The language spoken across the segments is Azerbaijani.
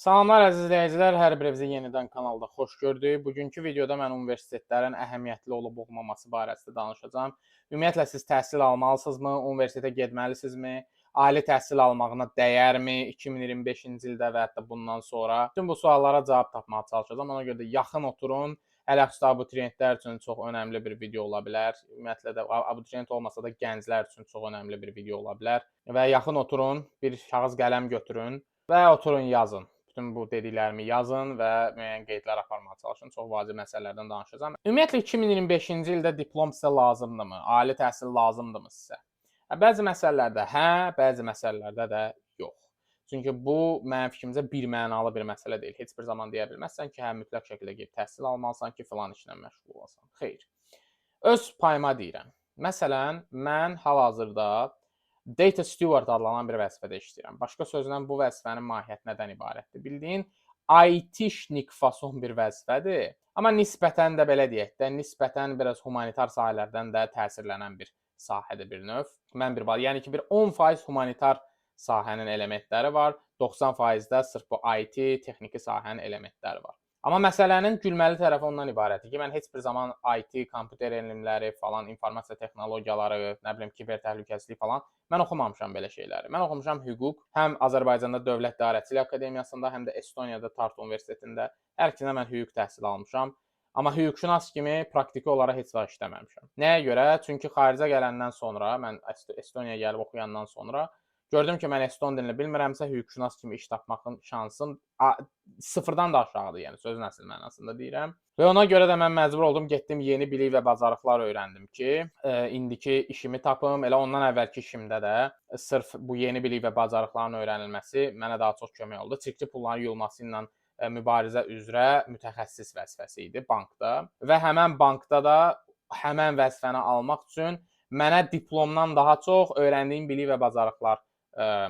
Salamlar əziz izləyicilər, hər birinizi yenidən kanalda xoş gördük. Bugünkü videoda mən universitetlərin əhəmiyyətli olub olmaması barəsində danışacağam. Ümumiyyətlə siz təhsil almalısınızmı, universitetə getməlisinizmi, ali təhsil almağına dəyərmi 2025-ci ildə və hətta bundan sonra? Bütün bu suallara cavab tapmağa çalışacağam. Ona görə də yaxın oturun. Ələxüsus abituriyentlər üçün çox önəmli bir video ola bilər. Ümumiyyətlə də abituriyent olmasa da gənclər üçün çox önəmli bir video ola bilər. Və yaxın oturun, bir kağız qələm götürün və oturun yazın. Bütün bu dediklərimi yazın və müəyyən qeydlər aparmağa çalışın. Çox vacib məsələlərdən danışacağam. Ümumiyyətlə 2025-ci ildə diplom sizə lazımdırmı? Ali təhsil lazımdırmı sizə? Bəzi məsələlərdə hə, bəzi məsələlərdə də yox. Çünki bu mənim fikrimcə bir mənalı bir məsələ deyil. Heç bir zaman deyə bilməzsən ki, hə, mütləq şəkildə gedib təhsil almalısan ki, filan işlə məşğul olasan. Xeyr. Öz payıma deyirəm. Məsələn, mən hal-hazırda Data Steward adlanan bir vəzifədə işləyirəm. Başqa sözlə bu vəzifənin mahiyyəti nədən ibarətdir? Bildiyin IT-şnik fason bir vəzifədir. Amma nisbətən də belə deyək də, nisbətən biraz humanitar sahələrdən də təsirlənən bir sahədir bir növ. Mən bir yəni ki, bir 10% humanitar sahənin elementləri var, 90% də sırf bu IT, texniki sahənin elementləri var. Amma məsələnin gülməli tərəfi ondan ibarətdir ki, mən heç bir zaman IT, kompüter elmləri falan, informasiya texnologiyaları, nə bilim, kiber təhlükəsizlik falan mən oxumamışam belə şeyləri. Mən oxumuşam hüquq, həm Azərbaycanda Dövlət İdarəçiliyi Akademiyasında, həm də Estoniyada Tartu Universitetində. Hər ikisində mən hüquq təhsili almışam. Amma hüquqşünas kimi praktiki olaraq heç vaxt işləməmişəm. Nəyə görə? Çünki xaricə gələndən sonra, mən Estoniyaya gəlib oxuyandan sonra gördüm ki, mən eston dilini bilmirəmsə, hüquqşünas kimi iş tapmağın şansım sıfırdan da aşağıdır, yəni sözün əsl mənasında deyirəm. Və ona görə də mən məcbur oldum, getdim yeni bilik və bacarıqlar öyrəndim ki, indiki işimi tapım. Elə ondan əvvəlki işimdə də sırf bu yeni bilik və bacarıqların öyrənilməsi mənə daha çox kömək oldu. Çirkli pulların yuyulması ilə mübarizə üzrə mütəxəssis vəzifəsi idi bankda və həmən bankda da həmən vəzifəni almaq üçün mənə diplomdan daha çox öyrəndiyim bilik və bacarıqlar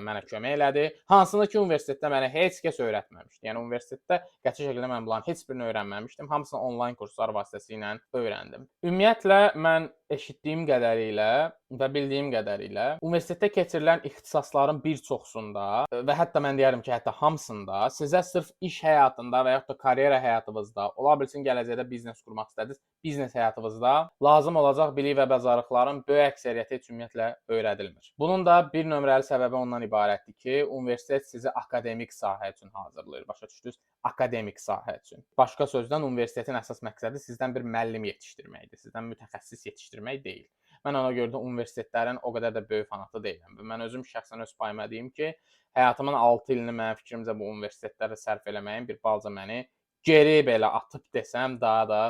mənə kömək elədi. Hansını ki, universitetdə mənə heç kəs öyrətməmişdi. Yəni universitetdə qəti şəkildə mən bunların heç birini öyrənməmişdim. Hamısını onlayn kurslar vasitəsilə öyrəndim. Ümumiyyətlə mən eşitdiyim qədərilə və bildiyim qədərilə universitetdə keçirilən ixtisasların bir çoxsunda və hətta mən deyərəm ki, hətta hamısında sizə sırf iş həyatında və yaxud da karyera həyatınızda, ola bilsin gələcəkdə biznes qurmaq istədiniz, biznes həyatınızda lazım olacaq bilik və bacarıqların böyük əksəriyyəti heç ümumiyyətlə öyrədilmir. Bunun da bir nömrəli səbəbi ondan ibarətdir ki, universitet sizi akademik sahə üçün hazırlayır. Başa düşdünüz? Akademik sahə üçün. Başqa sözlə universitetin əsas məqsədi sizdən bir müəllim yetişdirməkdir, sizdən mütəxəssis yetişdirmək deyil. Mən ona görə də universitetlərin o qədər də böyük fanatı deyiləm. Və mən özüm şəxsən öz payıma deyim ki, həyatımın 6 ilini mənim fikrimcə bu universitetlərə sərf eləməyim bir balaca məni geri belə atıb desəm daha da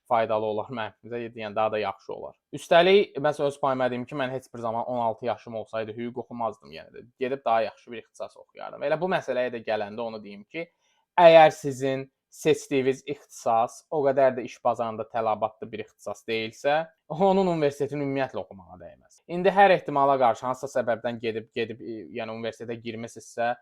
faydalı olar mənim fikrimcə, yəni daha da yaxşı olar. Üstəlik, məsələn öz payıma deyim ki, mən heç bir zaman 16 yaşım olsaydı hüquq oxumazdım yenə də. Gedib daha yaxşı bir ixtisas oxuyardım. Elə bu məsələyə də gələndə onu deyim ki, əgər sizin seçdiyiniz ixtisas o qədər də iş bazarında tələbatlı bir ixtisas deyilsə, onun universitetini ümumiyyətlə oxumağa dəyməz. İndi hər ehtimala qarşı hansısa səbəbdən gedib yəni universitetə girmisinizsə,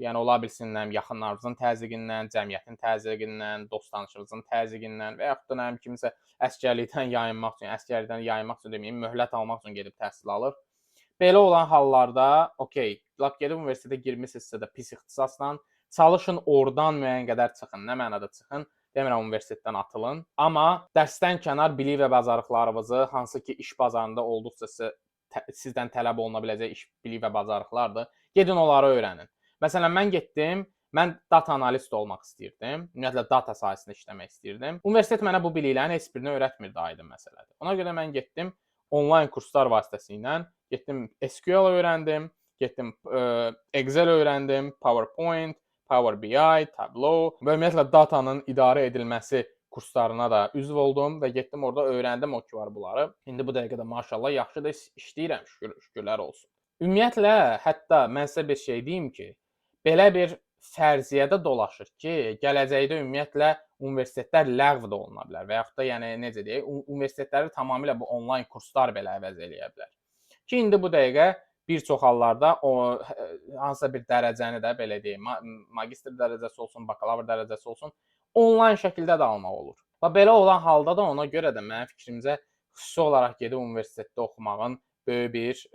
yəni ola bilsin nə bilim yaxınlarınızın təzyiqindən, cəmiyyətin təzyiqindən, dost tanışınızın təzyiqindən və yaxud da nə bilim kimsə əsgərlikdən yayınmaq üçün, əsgərlikdən yayınmaq üçün deməyim, möhlət almaq üçün gedib təhsil alır. Belə olan hallarda, okey, lap gedib universitetə girmisinizsə də pis ixtisasla çalışın oradan müəyyən qədər çıxın. Nə mənada çıxın? Demirəm universitetdən atılın, amma dərsdən kənar bilik və bacarıqlarınızı, hansı ki iş bazarında olduqca sizdən tələb oluna biləcək iş bilik və bacarıqlardır, gedin onları öyrənin. Məsələn, mən getdim, mən data analist olmaq istəyirdim. Ümumiyyətlə data sahəsində işləmək istəyirdim. Universitet mənə bu biliklərin heç birini öyrətmirdi, aydın məsələdir. Ona görə mən getdim onlayn kurslar vasitəsilə getdim SQL öyrəndim, getdim Excel öyrəndim, PowerPoint, Power BI, Tableau və ümumiyyətlə datanın idarə edilməsi kurslarına da üzv oldum və getdim orada öyrəndim o ki var bunları. İndi bu dəqiqədə maşallah yaxşı da işləyirəm, şükür, şükürlər olsun. Ümumiyyətlə, hətta mən sizə bir şey deyim ki, belə bir fərziyyədə dolaşır ki, gələcəkdə ümumiyyətlə universitetlər ləğv də oluna bilər və yaxud da yəni necə deyək, universitetləri tamamilə bu onlayn kurslar belə əvəz eləyə bilər. Ki indi bu dəqiqə bir çox hallarda o hansısa bir dərəcəni də belə deyim, magistr dərəcəsi olsun, bakalavr dərəcəsi olsun, onlayn şəkildə də almaq olur. Və belə olan halda da ona görə də mənim fikrimcə xüsusi olaraq gedib universitetdə oxumağın böyük bir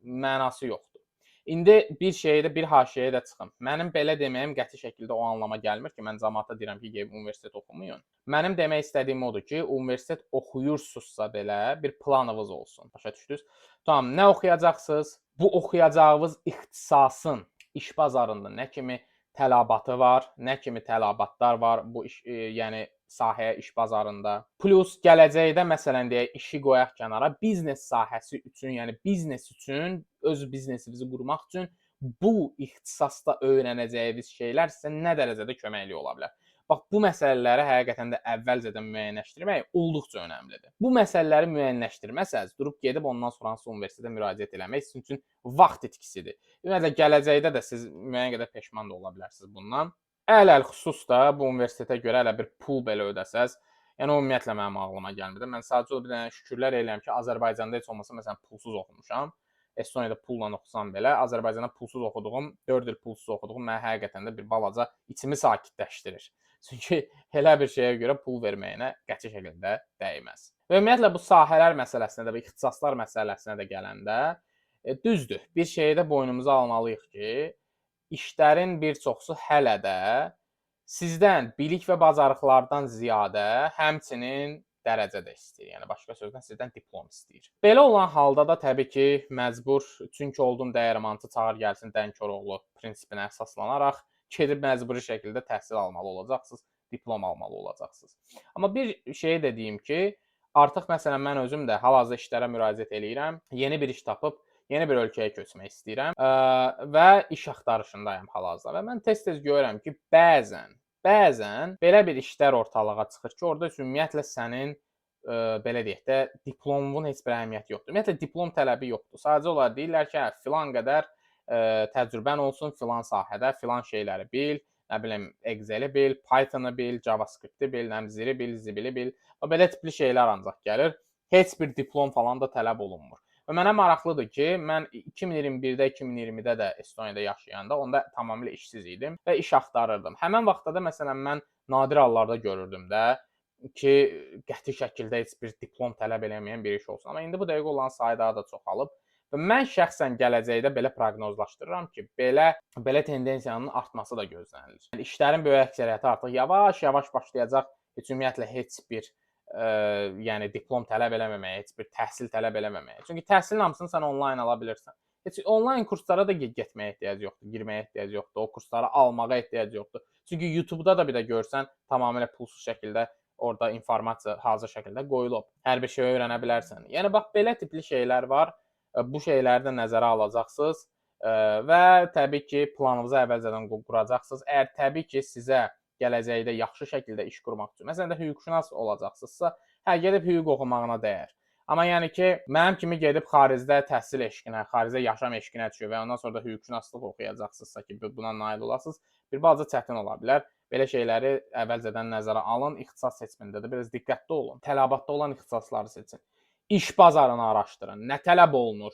mənası yoxdur. İndi bir şeyə də, bir haşiyə də çıxım. Mənim belə deməyim qəti şəkildə o anlama gəlmir ki, mən camaata deyirəm ki, gedib universitet oxumayın. Mənim demək istədiyim odur ki, universitet oxuyursunuzsa belə bir planınız olsun. Başa düşdünüz? Tamam, nə oxuyacaqsınız? Bu oxuyacağınız ixtisasın iş bazarında nə kimi tələbatı var, nə kimi tələbatlar var bu iş, yəni sahəyə iş bazarında. Plus gələcəkdə məsələn deyək, işi qoyaq kənara, biznes sahəsi üçün, yəni biznes üçün, öz biznesinizi qurmaq üçün bu ixtisasda öyrənəcəyiniz şeylər sizə nə dərəcədə köməklik ola bilər. Bax bu məsələləri həqiqətən də əvvəlcədən müəyyənləşdirmək olduqca önəmlidir. Bu məsələləri müəyyənləşdirməsəz, durub gedib ondan sonra hansısa universitetə müraciət eləmək sizin üçün vaxt itkisidir. Ümumiyyətlə gələcəkdə də siz müəyyən qədər peşman da ola bilərsiniz bundan. Ələl xüsus da bu universitetə görə hələ bir pul belə ödəsəz, yəni o ümumiyyətlə mənim ağlıma gəlmir. Mən sadəcə bir dənə şükürlər eləyirəm ki, Azərbaycanda heç olmasa məsələn pulsuz oxumuşam. Estoniyada pulla oxusam belə, Azərbaycanda pulsuz oxuduğum, 4 il pulsuz oxuduğum mənə həqiqətən də bir balaca içimi sakitləşdirir. Çünki elə bir şeyə görə pul verməyinə qəti şəkildə dəyməz. Və ümumiyyətlə bu sahələr məsələsinə də, bu ixtisaslar məsələsinə də gələndə düzdür. Bir şeyi də boynumuza almalıyıq ki, işlərin bir çoxu hələ də sizdən bilik və bacarıqlardan ziyadə həmçinin dərəcə də istəyir. Yəni başqa sözlə sizdən diplom istəyir. Belə olan halda da təbii ki, məcbur, çünki oldum dəyirmançı çağır gəlsin dən Koroğlu prinsipinə əsaslanaraq gedib məcburi şəkildə təhsil almalı olacaqsınız, diplom almalı olacaqsınız. Amma bir şey də deyim ki, artıq məsələn mən özüm də hal-hazırda işlərə müraciət eləyirəm. Yeni bir iş tapıb yeni bir ölkəyə köçmək istəyirəm və iş axtarışındayam hal-hazırda və mən tez-tez görürəm ki, bəzən belə bir işlər ortalığa çıxır ki, orada ümumiyyətlə sənin belə deyək də diplomunun heç bir əhəmiyyəti yoxdur. Ümumiyyətlə diplom tələbi yoxdur. Sadəcə olaraq deyirlər ki, hə, filan qədər təcrübən olsun filan sahədə, filan şeyləri bil, nə bilim Excel-i bil, Python-ı bil, JavaScript-i bil, nə bilim ziri bil, zibili bil. O belə tipli şeylər ancaq gəlir. Heç bir diplom falan da tələb olunmur. Və mənə maraqlıdır ki, mən 2021-də, 2020-də də Estoniyada yaşayanda onda tamamilə işsiz idim və iş axtarırdım. Həmin vaxtda da məsələn mən nadir hallarda görürdüm də ki, qəti şəkildə heç bir diplom tələb eləməyən bir iş olsun. Amma indi bu dəqiqə olan sayı daha da çoxalıb. Və mən şəxsən gələcəkdə belə proqnozlaşdırıram ki, belə tendensiyanın artması da gözlənilir. Yəni işlərin böyük əksəriyyəti artıq yavaş-yavaş başlayacaq heç ümumiyyətlə heç bir yəni diplom tələb eləməməyə, heç bir təhsil tələb eləməməyə. Çünki təhsilin hamısını sən onlayn ala bilirsən. Heç onlayn kurslara da getməyə ehtiyac yoxdur, girməyə ehtiyac yoxdur, o kursları almağa ehtiyac yoxdur. Çünki YouTube-da da bir də görsən tamamilə pulsuz şəkildə orada informasiya hazır şəkildə qoyulub. Hər bir şey öyrənə bilərsən. Yəni bax belə tipli şeylər var. Bu şeyləri də nəzərə alacaqsınız və təbii ki, planınızı əvvəlcədən quracaqsınız. Əgər təbii ki, sizə gələcəkdə yaxşı şəkildə iş qurmaq üçün, məsələn də hüquqşünas olacaqsınızsa, hə, gedib hüquq oxumağına dəyər. Amma yəni ki, mənim kimi gedib xaricdə təhsil eşqinə, xaricdə yaşam eşqinə düşüb və ondan sonra da hüquqşünaslıq oxuyacaqsınızsa ki, buna nail olasınız, bir balaca çətin ola bilər. Belə şeyləri əvvəlcədən nəzərə alın, ixtisas seçimində də biraz diqqətli olun. Tələbatda olan ixtisasları seçin. İş bazarını araşdırın. Nə tələb olunur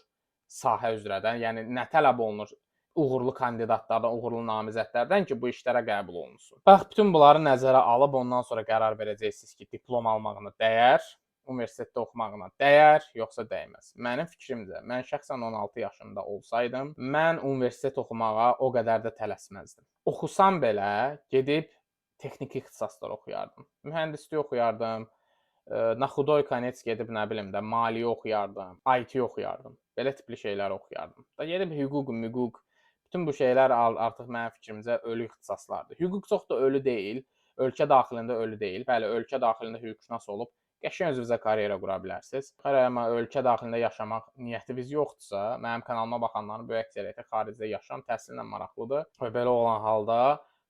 sahə üzrə də, yəni nə tələb olunur uğurlu kandidatlardan, uğurlu namizədlərdən ki, bu işlərə qəbul olunsun. Bax, bütün bunları nəzərə alıb ondan sonra qərar verəcəksiniz ki, diplom almağına dəyər, universitetdə oxumağına dəyər, yoxsa dəyməz. Mənim fikrimcə, mən şəxsən 16 yaşımda olsaydım, mən universitet oxumağa o qədər də tələsməzdim. Oxusam belə gedib texniki ixtisaslar oxuyardım. Mühəndislik oxuyardım, na xudoy konets gedib nə bilim də maliyyə oxuyardım, IT oxuyardım. Belə tipli şeylər oxuyardım. Da gedib hüquq, müquq, bütün bu şeylər artıq mənim fikrimcə ölü ixtisaslardır. Hüquq çox da ölü deyil, ölkə daxilində ölü deyil. Bəli, ölkə daxilində hüquqşünas olub qəşəng özünüzə karyera qura bilərsiniz. Xeyr, amma ölkə daxilində yaşamaq niyyətiniz yoxdursa, mənim kanalıma baxanların böyük əksəriyyəti xaricdə yaşam, təhsillə maraqlıdır və belə olan halda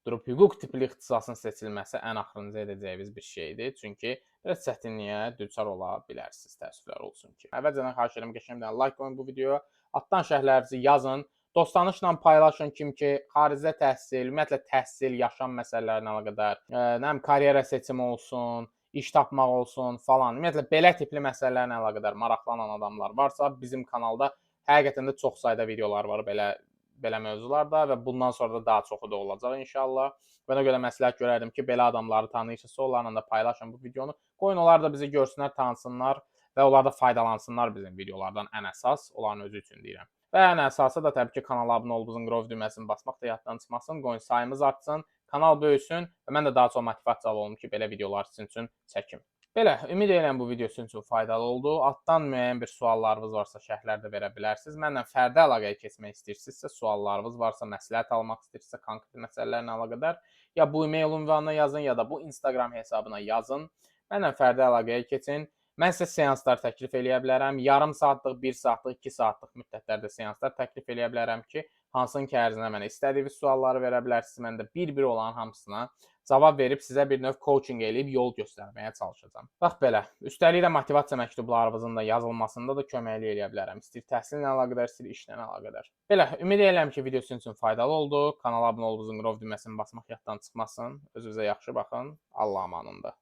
durub hüquq tipli ixtisasın seçilməsi ən axırıncı edəcəyiniz bir şeydir. Çünki biraz çətinliyə düçar ola bilərsiniz, təəssüflər olsun ki. Əvvəlcədən xahiş edirəm, qəşəng bir dənə like qoyun bu videoya, altdan şərhlərinizi yazın, dost-tanışla paylaşın kim ki, xaricdə təhsil, ümumiyyətlə təhsil, yaşam məsələlərinə əlaqədar, nə bilim karyera seçimi olsun, iş tapmaq olsun falan. Ümumiyyətlə belə tipli məsələlərlə əlaqədar maraqlanan adamlar varsa, bizim kanalda həqiqətən də çox sayda videolar var belə mövzularda və bundan sonra da daha çoxu da olacaq inşallah. Və ona görə məsləhət görərdim ki, belə adamları tanıyırsınızsa, onlarla da paylaşın bu videonu. Qoyun onlar da bizi görsünlər, tanısınlar və onlar da faydalansınlar bizim videolardan ən əsas, onların özü üçün deyirəm. Və ən əsası da təbii ki, kanala abunə olub zınqrov düyməsini basmaq da yaddan çıxmasın. Qoyun sayımız artsın, kanal böyüsün və mən də daha çox motivasiyalı olum ki, belə videolar sizin üçün çəkim. Belə, ümid edirəm bu video sizin üçün faydalı oldu. Altdan müəyyən bir suallarınız varsa şərhlərdə verə bilərsiniz. Mənlə fərdi əlaqəyə keçmək istəyirsinizsə, suallarınız varsa, məsləhət almaq istəyirsinizsə konkret məsələlərlə əlaqədar ya bu e-mail ünvanına yazın, ya da bu Instagram hesabına yazın. Mənlə fərdi əlaqəyə keçin. Mən sizə seanslar təklif eləyə bilərəm. Yarım saatlıq, 1 saatlıq, 2 saatlıq müddətlərdə seanslar təklif eləyə bilərəm ki, hansının ki ərzinə mənə istədiyiniz sualları verə bilərsiniz. Mən də bir-bir olan hamısına cavab verib sizə bir növ coaching eləyib yol göstərməyə çalışacağam. Bax belə. Üstəlik də motivasiya məktublarınızın da yazılmasında da köməklik eləyə bilərəm. İstəyir təhsillə əlaqədar, istəyir işlə əlaqədar. Belə, ümid edirəm ki, video sizin üçün faydalı oldu. Kanala abunə olub zınqrov düyməsini basmaq yaddan çıxmasın. Özünüzə yaxşı baxın. Allah amanında.